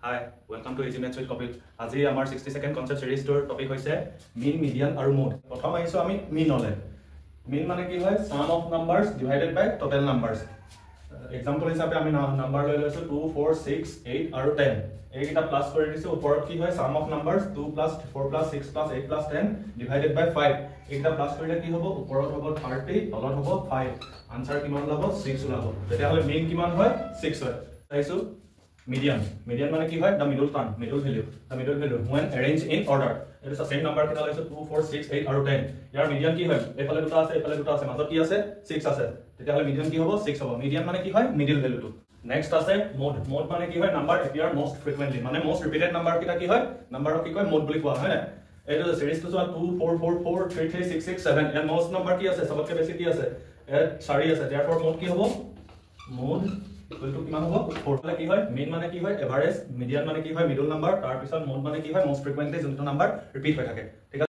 Hi, welcome to Easy Maths with Kapil. আজি আমাৰ 60 second concept চিৰিজটোৰ topic হৈছে মিন, median আৰু মোড। প্ৰথম আহিছোঁ আমি মিনলে। মিন মানে কি হয়? Sum of numbers divided by total numbers. Example হিচাপে আমি নাম্বাৰ লৈ লৈছোঁ 2, 4, 6, 8 আৰু 10। এইকেইটা প্লাছ কৰি দিছোঁ। ওপৰত কি হয়? Sum of numbers 2 plus 4 plus 6 plus 8 plus 10 divided by 5। এইকেইটা প্লাছ কৰিলে কি হ'ব? ওপৰত হ'ব 30, তলত হ'ব 5। আনচাৰ কিমান ওলাব? 6 ওলাব। তেতিয়াহ'লে মিন কিমান হয়? 6 হয়। চাইছোঁ মিডিয়ান। মিডিয়ান মানে কি হয়? The middle term, middle value, the middle value when arrange in order. এইটো ছেম নাম্বাৰ কেইটা লৈছোঁ, 2, 4, 6, 8 আৰু 10। ইয়াৰ মিডিয়ান কি হয়? এইফালে দুটা আছে, এইফালে দুটা আছে, মাজত কি আছে? 6 আছে। তেতিয়াহ'লে মিডিয়ান কি হ'ব? 6 হ'ব। মিডিয়ান মানে কি হয়? মিডিল ভেলুটো। নেক্সট আছে মোড। মোড মানে কি হয়? নাম্বাৰ এপিয়াৰ মষ্ট ফ্ৰিকুৱেণ্টলি, মানে মষ্ট ৰিপিটেড নাম্বাৰ কেইটা কি হয়? নাম্বাৰক কি কয়? মোড বুলি কোৱা হয়, নাই? এইটো চিৰিজটো চোৱা, 2, 4, 4, 4, 3, 3, 6, 6, 7। ইয়াত মষ্ট নাম্বাৰ কি আছে? চবতকৈ বেছি কি আছে? ইয়াত চাৰি আছে। দেয়াৰফৰ মোড কি হ'ব? মোড ইকুৱেল টু কিমান হ'ব? 4। কি হয়? মিন মানে কি হয়? এভাৰেজ। মিডিয়ান মানে কি হয়? Middle number. তাৰপিছত মোড মানে কি হয়? মষ্ট ফ্ৰিকুৱেণ্টলি যোনটো নাম্বাৰ ৰিপিট হৈ থাকে। ঠিক আছে।